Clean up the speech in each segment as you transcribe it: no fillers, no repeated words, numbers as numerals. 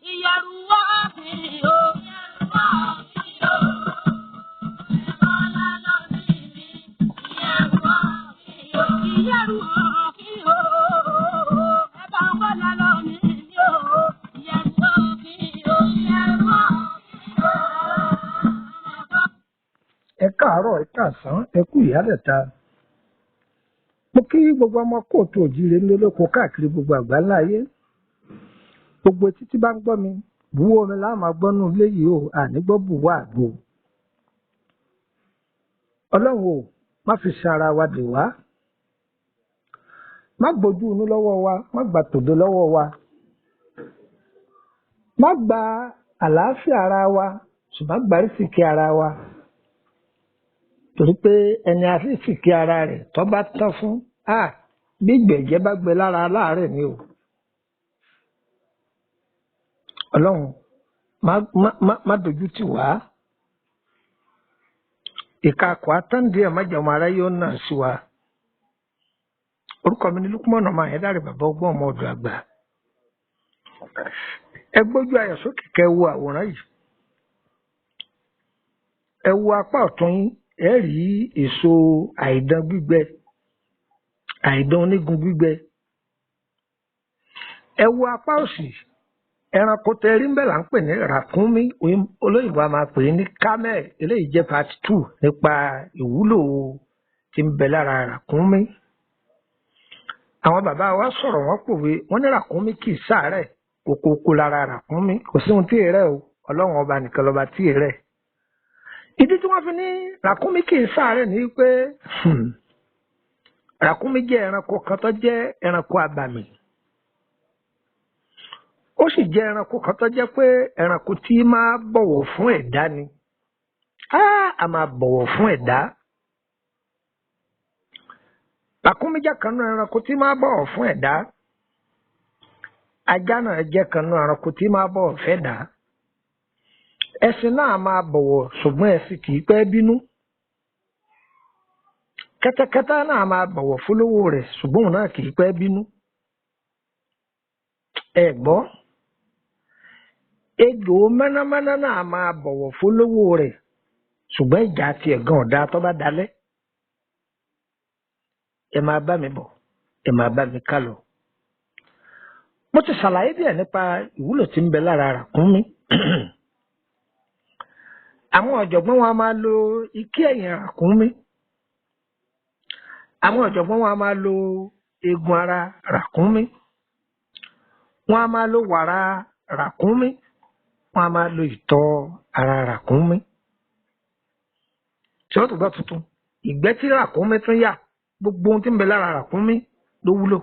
Ìyẹ̀rù wá sí o. Ìyẹ̀rù wá sí o. Ẹ̀bọ́lá lọ sí mi. Ìyẹ̀rù wá sí o. Ìyẹ̀rù wá sí o. Ẹ̀bọ́lá lọ sí mi o. Ìyẹ̀rù wá sí o. Ìyẹ̀rù wá sí o. Ẹ káàárọ̀, ẹ káàsán, ẹ kú ìyálẹ̀ta. Mo kí gbogbo ọmọ kóòtù òjíire ńlẹ lóko káàkiri gbogbo àgbáńlá ayé. Gbogbo etí tí bá ń gbọ́ mi, buwó omi láà máa gbọ́ nú ilé yìí o, àní gbọ́ bùwá àgbo. Ọlọ́run o, má fi ṣe ara wa dè wá. Má gbójú inú lọ́wọ́ wa, má gba tòde lọ́wọ́ wa. Má gba àlàáfíà ara wa, ṣùgbọ́n gba ìsìnkí ara wa. Torí pé ẹni àrísìkí ara rẹ̀ tó bá tán fún, a bí gbẹ̀jẹ́ bá gbẹ lára aláàárẹ̀ ni o. Ọlọ́run má má má má dojú tì wá. Ìka àkọ́ àtàndí ẹ̀ má jẹun ara yóò nà sí wa. Orúkọ mi ni Lukman ọmọ Àyẹ́dàrè, bàbá ọgbọ́n ọmọ ọ̀dọ̀ àgbà. Ẹ gbójú ayọ̀ sókè kẹ́ wo àwòrán yìí. Ẹ wo apá ọ̀tún yín, ẹ rí èso àìdán gbígbẹ, àìdán onígun gbígbẹ. Ẹ wo apá òsì, ẹranko tẹ rí ń bẹ̀ là ń pè ní ràkúnmí, olóyìnbó a máa pè é ní camel. Eléyìí jẹ́ part 2 nípa ìwúlò tí ń bẹ lára ràkúnmí. Àwọn bàbá wa sọ̀rọ̀, wọ́n pòwe, wọ́n ní ràkúnmí kì í ṣàárẹ̀, kòkòkò lára ràkúnmí, kò sí ohun tí ì rẹ̀ o, Ọlọ́run ọba nìkan lọ́ba tí ì rẹ̀. Ìdí tí wọ́n fi ní ràkúnmí kì í ṣàárẹ̀ ni pé ràkúnmí jẹ́ ẹranko kan tó jẹ́ ẹranko àbàmì. Ó sì jẹ́ ẹranko kan tó jẹ́ pé ẹranko tí máa bọ̀wọ̀ fún ẹ̀dá ni. A máa bọ̀wọ̀ fún ẹ̀dá. Ràkúnmí jẹ́ kan nínú ẹranko tí máa bọ̀wọ̀ fún ẹ̀dá. Ajá náà jẹ́ kan nínú ẹranko tí máa bọ̀wọ̀ fẹ́dàá. Ẹṣin náà máa bọ̀wọ̀, ṣùgbọ́n ẹṣin kì í pẹ́ bínú. Kẹ́tẹ́kẹ́tẹ́ náà máa bọ̀wọ̀ fólówó rẹ̀, ṣùgbọ́n òun náà kì í pẹ́ bínú. Ẹ gbọ́, ejò mẹ́nàmẹ́nà náà máa bọ̀wọ̀ fólówó rẹ̀, ṣùgbọ́n ìjà tiẹ̀ gan ọ̀dà tó bá dalẹ̀. Ẹ máa bá mi bọ̀, ẹ máa bá mi ká lọ. Mo ti ṣàlàyé díẹ̀ nípa ìwúlò tí ń bẹ lára ràkúnmí. Àwọn ọ̀jọ̀gbọ́n wọn a máa lo ike ẹ̀yìn ràkúnmí. Àwọn ọ̀jọ̀gbọ́n wọn a máa lo eegun ara ràkúnmí. Wọn a máa lo wàrà ràkúnmí. Wọn a máa lo ìtọ̀ ara ràkúnmí. Tí wọ́n tó gbọ́ tuntun, ìgbẹ́ tí ràkúnmí tún yà, gbogbo ohun tí ń bẹ lára ràkúnmí ló wúlò.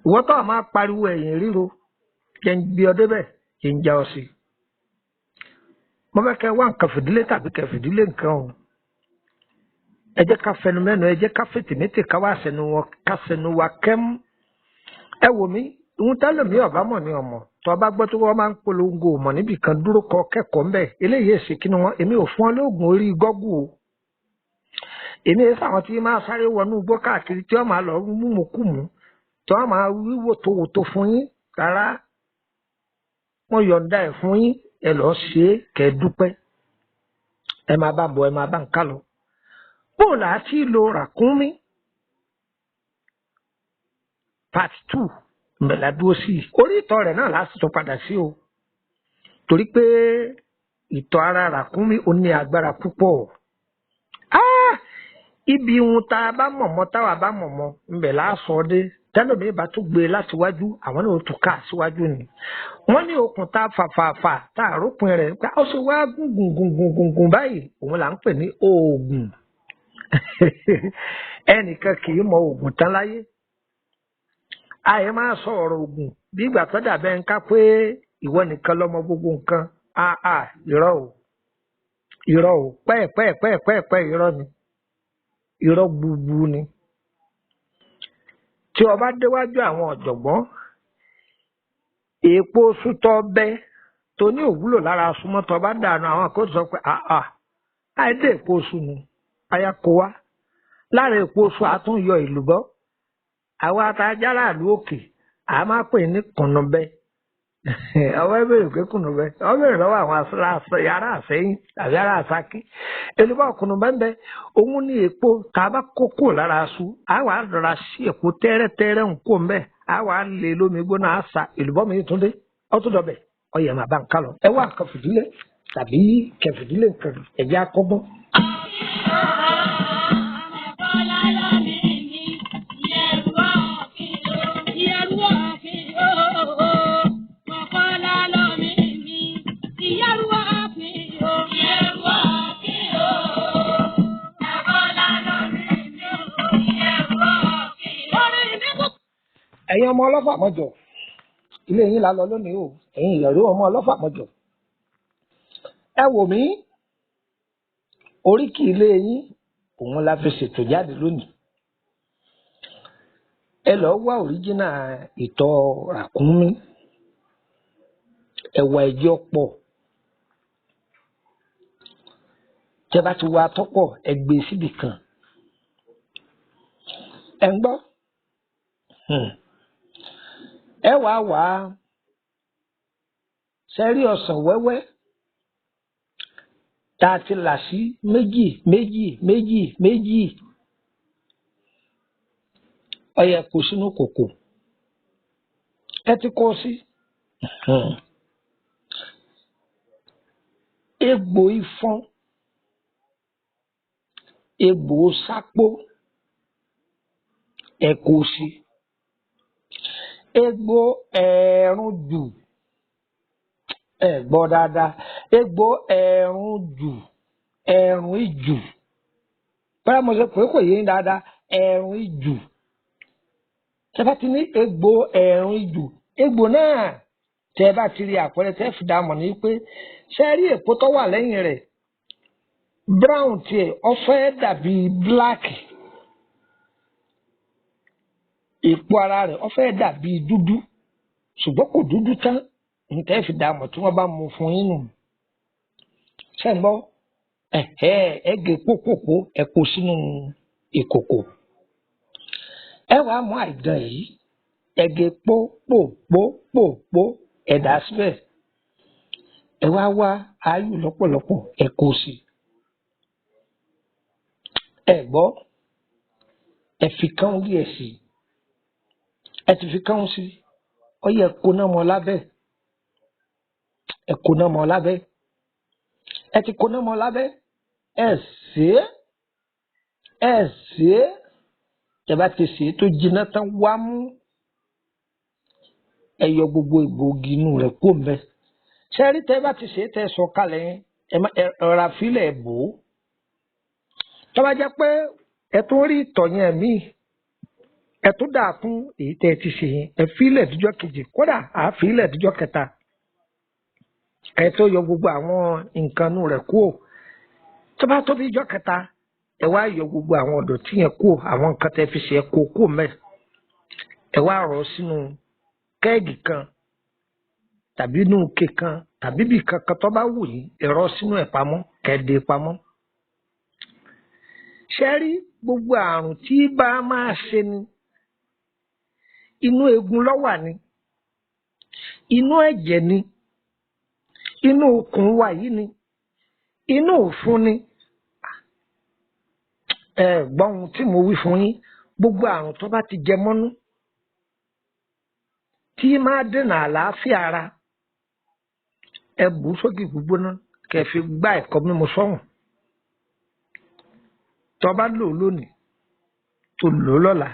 Ìwọ tó a máa pariwo ẹ̀yìn ríro, jẹ́ ń gbé ọ débẹ̀, jẹ́ ń já ọ sí. Mo fẹ́ kẹ́ wá nǹkan fìdílé tàbí kẹ́ fìdílé nǹkan o. Ẹ jẹ́ ká fẹnu mẹ́nu, ẹ jẹ́ ká fètèmétè, ká wá sẹnu wọn, ká sẹnu wa kẹ́m. Ẹ wò mí, ìhun tẹ́lẹ̀ mi ọ̀bá mọ̀ ní ọmọ. Tó o bá gbọ́ tó wọ́n máa ń polongo mọ̀ níbì kan, dúró kọ kẹ́kọ̀ọ́ ńbẹ̀. Eléyìí èsì kí ni wọ́n, èmi ò fún ọ lóògùn orí gọ́gù o. Èmi èsì àwọn tí máa sáré wọnú igbó káàkiri tí wọ́n máa lọ múmukúmu, tí wọ́n máa wí wòtòwòtò fún yín rárá. Wọ́n yọ̀ǹda ẹ̀ fún yín, ẹ lọ́ọ́ ṣe é kẹ́ ẹ dúpẹ́. Ẹ máa bá bọ̀, ẹ máa bá ń ká lọ. Bóò là á ti lo ràkúnmí? Part 2 mbẹ̀lá dúró sí i. Orí ìtọ̀ rẹ̀ náà láti tún padà sí o. Torí pé ìtọ̀ ara ràkúnmí ó ní agbára púpọ̀. Ibi ohun tá a bá mọ̀mọ́, táwa bá mọ̀mọ́, ńbẹ̀ là á sọ dé. Tẹ́lọ̀mí bá tún gbé láti wájú, àwọn náà ó tún ká síwájú ni. Wọ́n ní okùn tá a fàfàfà tá a rópin rẹ̀ pé ó ṣe wá gùn gùn gùn gùn gùn gùn báyìí, òun là ń pè ní oògùn. Ẹnìkan kì í mọ oògùn tán láyé. Àyè máa sọ ọ̀rọ̀ oògùn bí ìgbà tó dàbẹ́ ń ká pé ìwọ nìkan lọ́mọ gbogbo nǹkan. Àà, irọ́ o, irọ́ o, pẹ́ẹ̀pẹ́ẹ̀pẹ́ẹ̀pẹ́ irọ́ ni, irọ́ gbogbo ni. Tí o bá déwájú àwọn ọ̀jọ̀gbọ́n, èèpo sútọ́ bẹ́ tó ní òwúlò lára súnmọ́ tó bá dànù, àwọn kan sọ pé àà, àìdè èpo oṣù nu, aya kó wá. Lára èpo oṣù àtún yọ ìlúbọ́, Àwa tá a jára àlú òkè a máa pè ní kùnùbẹ. Ọwọ́ ẹ bèrè pé kùnùbẹ, ọwọ́ bèrè lọ́wọ́ àwọn ará Àsẹ́yìn tàbí ará Àsákí. Èlùbọ́ kùnùbẹ ń bẹ, òun ní èpo tá a bá kókó lára aṣù, a wà rọra sí èpo tẹ́rẹ́tẹ́rẹ́ ń kó ń bẹ, a wà lè lómi gbóná, a sa èlùbọ́ mi tún dé, ó tún dọbẹ̀. Ọyẹ màá bá ń kálọ. Ẹ wá nǹkan fìdílé tàbí kẹfìdílé nǹkan ẹ̀jẹ̀ akọ́gbọ́n. Ẹ̀yin ọmọ ọlọ́fà mọ́jọ, ilé yín la lọ lónìí o. Ẹ̀yin ìyàrá ọmọ ọlọ́fà mọ́jọ, ẹ wò mí, oríkì ilé yín òun la fi ṣètò jáde lónìí. Ẹ lọ wá òríjínà ìtọ̀ ràkúnmí, ẹwà ẹjọ pọ̀. Tẹ́ bá ti wá tọ́pọ̀, ẹ gbé síbì kan. Ẹ ń gbọ́. Ẹ wàá wá sẹ́rí ọsàn wẹ́wẹ́ tá a ti là sí méjì méjì méjì méjì, ó yẹ kó sínú kòkò. Ẹ ti kó sí. Egbò ifọ̀n, egbò sápó, ẹ kó sí. Egbò ẹ̀rùn jù, ẹ gbọ́ dáadáa, egbò ẹ̀rùn jù, ẹ̀rùn ìjù, báyà mo ṣe pé kò yé yín dáadáa, ẹ̀rùn ìjù. Tẹ́ bá ti ní egbò ẹ̀rùn ìjù, egbò náà tẹ́ bá ti rí àpẹẹrẹ tẹ́ fi dààmú ní pé ṣe rí èpo tó wà lẹ́yìn rẹ̀ brown, tiẹ̀ ó fẹ́ dàbí black, èpo ara rẹ̀ ó fẹ́ dàbí dúdú ṣùgbọ́n kò dúdú tán. Ntẹ́ fi dààmú tí wọ́n bá mú fún yín nù. Ṣé ń gbọ́? Ẹ gé pópòpó, ẹ kó sínú ìkòkò. Ẹ wàá mú àìdán yìí, ẹ gé pópòpópòpó, ẹ dà síbẹ̀. Ẹ wá wá áyù lọ́pọ̀lọpọ̀, ẹ kó sí. Ẹ gbọ́, ẹ fi kán díẹ̀ sí. Ẹ ti fi kán sí, ó yẹ kó náà mọ́ lábẹ́. Ẹ kó náà mọ́ lábẹ́. Ẹ ti kó náà mọ́ lábẹ́. Ẹ sè é, ẹ sè é. Tẹ́ bá ti sè é tó jiná tán wá mú, ẹ yọ gbogbo egbòogi inú rẹ̀ kó mbẹ. Ṣé rí, tẹ́ bá ti sè é, tẹ́ sọ kalẹ̀ yẹn, ẹ má ẹ rọra fílẹ̀ bò ó. Tó bá jẹ́ pé ẹ tún rí ìtọ̀ yẹn míì, ẹ tún dà kún èyí tẹ́ ẹ ti sè yẹn, ẹ fílẹ̀ díjọ́ kejì, kódà àá fílẹ̀ díjọ́ kẹta. Ẹ tó yọ gbogbo àwọn nǹkan inú rẹ̀ kúò. Tó bá tó bí ijọ́ kẹta, ẹ wá yọ gbogbo àwọn ọ̀dọ̀tí yẹn kúò, àwọn nǹkan tẹ́ fi ṣe ẹ kó kúò mẹ́. Ẹ wá rọ̀ sínú kẹ́ẹ̀gì kan tàbí inú ike kan tàbí ibì kankan tó bá wù yín, ẹ rọ̀ sínú ẹ̀ pamọ́, kẹ́ dé pamọ́. Ṣé rí gbogbo àrùn tí bá máa ṣe ni, inú eegun ló wà ni, inú ẹ̀jẹ̀ ni, inú okùn wa yìí ni, inú òfun ni. Ẹ gbọ́ ohun tí mo wí fún yín, gbogbo àrùn tó bá ti jẹ mọ́nú tí máa dènà àlàáfíà ara, ẹ bù ú sókè gbígbóná kẹ́ fi gbá ẹ̀kọ́ mímu sọ́hùn. Tó bá lò ó lónìí, tó lò ó lọ́la,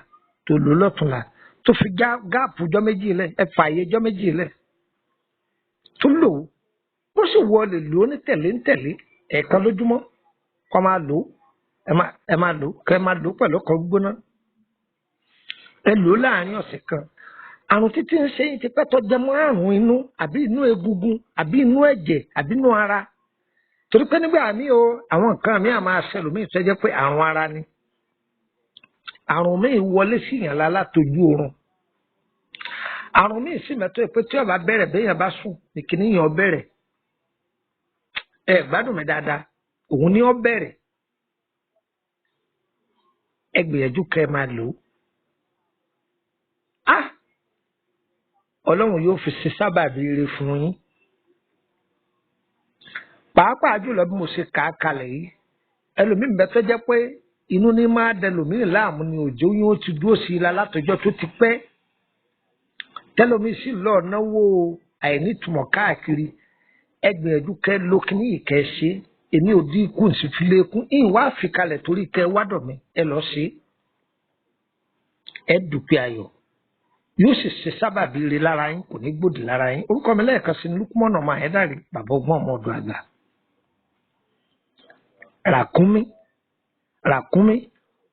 tó lò ó lọ́túnla, tó fi gáàpù jọ́ méjì lẹ̀, ẹ fààyè jọ́ méjì lẹ̀, tó lò ó, ó sì wọ lè lò ó ní tẹ̀lé ń tẹ̀lé ẹ̀ẹ̀kan lójúmọ́, kó máa lò ó, ẹ máa lò ó, kẹ́ máa lò ó pẹ̀lú ọkọ̀ gbígbóná. Ẹ lò ó láàárín ọ̀sẹ̀ kan. Àrùn títí ń ṣe yín ti pẹ́ tó jẹ mọ́ àrùn inú àbí inú egungun àbí inú ẹ̀jẹ̀ àbí inú ara. Torí pé nígbà míì o, àwọn nǹkan míì á máa ṣẹlòmíì tó jẹ́ pé àrùn ara ni. Àrùn míì wọlé sí yàn látojú oorun. Àrùn míì sì mẹ́tọ́ pé tí ó bá bẹ̀rẹ̀ béèyàn bá sùn ní kíní yẹn ó bẹ̀rẹ̀. Ẹ gbádùn mi dáadáa, òun ni ó bẹ̀rẹ̀. Ẹ gbìyànjú kẹ́ ẹ máa lò ó. Ọlọ́run yóò fi ṣe sábàbí ire fún yín. Pàápàá jùlọ bí mo ṣe kà á kalẹ̀ yìí, ẹlòmíì bẹ tó jẹ́ pé inú ní máa dẹlòmíì láàmú ni òjò yín ó ti dúró sí i la látọjọ́ tó ti pẹ́. Tẹlòmíì sì lọ náwó àìnítumọ̀ káàkiri. Ẹ gbìyànjú kẹ́ lókínní ìkẹ́ ṣe. Èmi ò dín ikú nsì fi lékún. Ìyìn wá fi kalẹ̀ torí kẹ́ wádọ̀ mi. Ẹ lọ ṣe é. Ẹ dùpẹ́ ayọ̀. Yóò sì ṣe sábàbí ire lára yín, kò ní gbòdì lára yín. Orúkọ mi lẹ́ẹ̀kan sí ni Lukman ọmọ Ayédáre, bàbá ọgbọ́n ọmọ ọ̀dọ̀ àgbà. Ràkúnmí, ràkúnmí,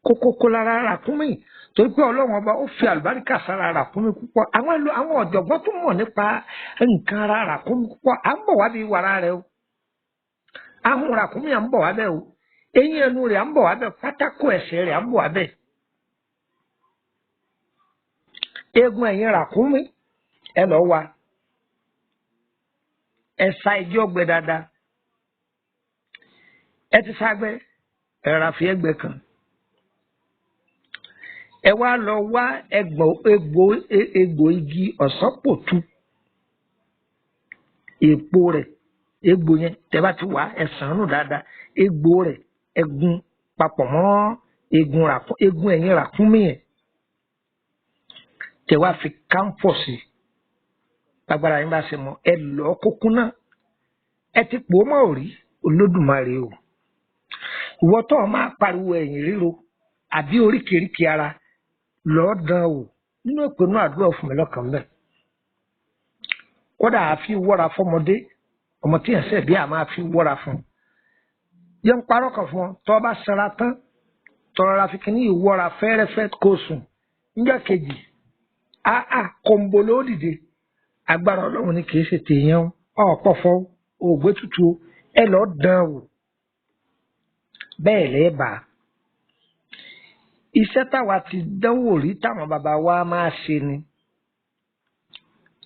kókókó lára ràkúnmí, torí pé Ọlọ́run ọba ó fi àlùbáríkà sára ràkúnmí púpọ̀. Àwọn ọ̀jọ̀gbọ́n tó mọ̀ nípa nǹkan ara ràkúnmí púpọ̀, à ń bọ̀ wá bí wàrà rẹ o. Ahọ́n ràkúnmí à ń bọ̀ wá bẹ́ẹ̀ o. Eyín ẹnu rẹ̀ à ń bọ̀ wá bẹ́ẹ̀. Pátákó ẹsẹ̀ rẹ̀ à ń bọ̀ wá bẹ́ẹ̀. Eegun ẹ̀yìn ràkúnmí ẹ lọ wa. Ẹ sa igi ọgbẹ dáadáa. Ẹ ti ságbẹ́, ẹ ra fi ẹgbẹ́ kan. Ẹ wá lọ wá egbò igi ọ̀sánpòtu. Èpo rẹ̀, egbò yẹn tẹ́ bá ti wá ẹ sàn nù dáadáa. Egbò rẹ̀ ẹ gún papọ̀ mọ́ eegun ẹ̀yìn ràkúnmí yẹn. Tẹ́ wá fi káńfọ̀ sí. Lágbára yín bá ṣe mọ, ẹ lọ kókún náà. Ẹ ti pò ó mọ́ òrí Olódùmarè o. Ìwọ tó o máa pariwo ẹ̀yìn ríro àbí oríkèéríkèé ara lọ́ọ́ dán o nínú ìpinnu àdúrà fún mi lọ́kàn bẹ́ẹ̀. Kódà àfi wọ́ra fọmọdé, ọmọ tí yẹn sẹ̀ bí a máa fi wọ́ra fún. Yẹn ń parọ́ kan fún ọ, tọ́ bá sanra tán, tọ́ra fi kíní ìwọ́ra fẹ́rẹ́fẹ́ kó sùn. Níjọ́ kejì, áá kòǹbò ló dìde. Agbára Ọlọ́run ni kì í ṣe tèèyàn o, ọ̀pọ̀ fọ́, ògbé tutù o, ẹ lọ́ọ́ dán o. Bẹ́ẹ̀ lẹ́ẹ̀ bá a. Iṣẹ́ táwa ti dánwò rí táwọn bàbá wa máa ṣe ni.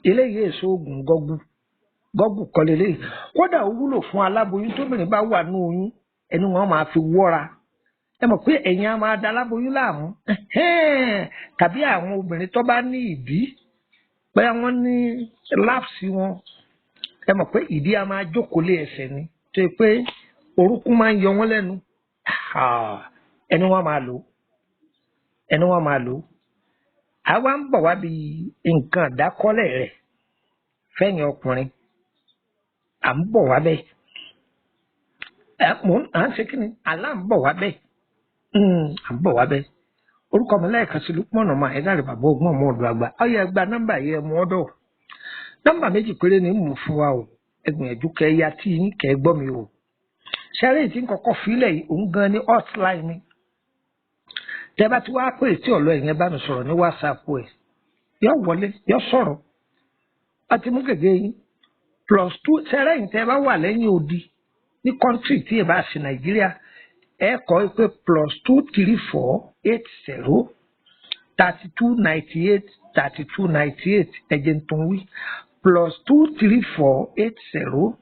Eléyìí èso oògùn gọ́gù. Gọ́gù kọ́ leléyìí. Kódà ó wúlò fún aláboyún tóbìnrin bá wà ní oyún, ẹnu wọn máa fi wọ́ra. Ẹ mọ̀ pé ẹ̀yin á máa da aláboyún láàmú. Tàbí àwọn obìnrin tó bá ní ìbí, bóyá wọ́n ní lápsì wọn. Ẹ mọ̀ pé ìdí á máa jókòó lé ẹsẹ̀ ni. Tó yẹ pé orúnkún máa ń yọ wọ́n lẹ́nu. Ẹni wọn máa lò ó. Ẹni wọn máa lò ó. Àwa ń bọ̀ wá bí nǹkan àdákọ́lẹ̀ rẹ̀ fẹ́yìn ọkùnrin. À ń bọ̀ wá bẹ́ẹ̀. À ń ṣe kí ni? Àlá ń bọ̀ wá bẹ́ẹ̀. À ń bọ̀ wá bẹ́ẹ̀. Orúkọ mi lẹ́ẹ̀kan sí Lukman ọmọ Ayédáre, bàbá ọgbọ́n ọmọ ọ̀dọ̀ àgbà. Ó yẹ gba nọ́mbà yìí ẹ mú ọ́dọ̀. Nọ́mbà méjì péré ni mò ń fún wa o. Ẹ gbìyànjú kẹ́ ya tí yín kẹ́ gbọ́ mi o. Ṣẹ́rẹ́ tí ń kọ́kọ́ fílẹ̀ yìí, òun gan ni hotline mi. Tẹ́ bá ti wá pè tí ọ̀lọ́ ẹ̀yẹn bá mi sọ̀rọ̀ ní WhatsApp ẹ̀, yọ wọlé, yọ sọ̀rọ̀. A ti mú gègé yín. +2 ṣẹ́rẹ́ yìí tẹ́ bá wà lẹ́yìn odi ní kọ́ńtírì tí ẹ bá ṣe Nàìjíríà, ẹ kọ́ pé +2 3 4 8 0 32 98 32 98. Ẹ̀jẹ̀ ń tún wí. +2 3 4 8 0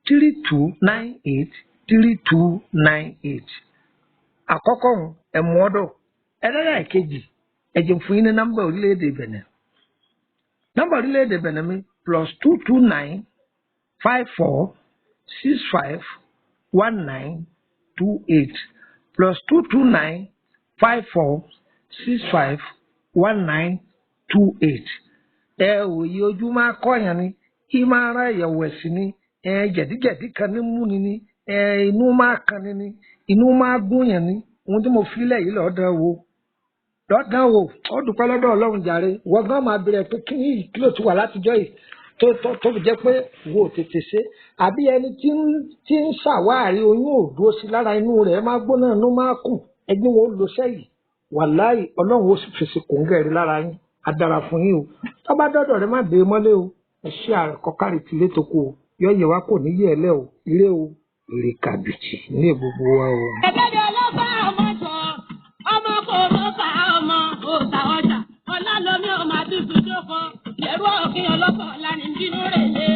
3 2 9 8 3 2 9 8. Àkọ́kọ́ òun ẹ̀mú ọ̀dọ̀. Ẹlẹ́yà ìkejì, ẹ̀jẹ̀ fún yín ní nọ́mbà orílẹ̀-èdè Benin. Nọ́mbà orílẹ̀-èdè Benin mi +2 2 9 5 4 6 5 1 9 2 8. +2 2 9 5 4 6 5 1 9 2 8. Ẹ òye ojú máa kọ́yàn ni, kí máa rán ẹ̀yẹ̀wò ẹ̀sìn ni, ẹ jẹ̀díjẹ̀dí kan ní múni ni, ẹ inú máa kan ni ni, inú máa gúnyàn ni. Ohun tí mo fi lẹ̀ yìí lọ́dọ̀ wo. Lọ́dọ̀ wo, ó dúpẹ́ lọ́dọ̀ Ọlọ́run jàre. Wọ́n gan máa bẹ̀rẹ̀ pé kí ni kí ló ti wà látijọ́ yìí tó fi jẹ́ pé wo tètè ṣe. Àbí ẹni tí ń ṣàwárí oyún ò dúró sí lára, inú rẹ̀ máa gbóná, inú máa kùn. Ẹgbẹ́ wo ló sẹ́yìí? Wàláì Ọlọ́run ó sì fèsì kòńgẹ́rì lára yín. Á dára fún yín o. Tó bá dọ́dọ̀ rẹ má dé mọ́lé o. Ẹ ṣe àkọ́kárì tìlé tó kù o. Yọ yẹ wá kò ní yẹ ẹ lẹ́ o. Ire o. Ire kàbìtì ní gbogbo wa o. Ẹgbẹ́ni ọlọ́fà ọmọ jọ, ọmọ kò mọ́ fà ọmọ òòtà ọjà, ọlá lomi ọmọ àdúgbò jókòó, ẹ̀rú ọ̀kìn ọlọ́fà ọ̀la ní bínú rẹ̀ lé.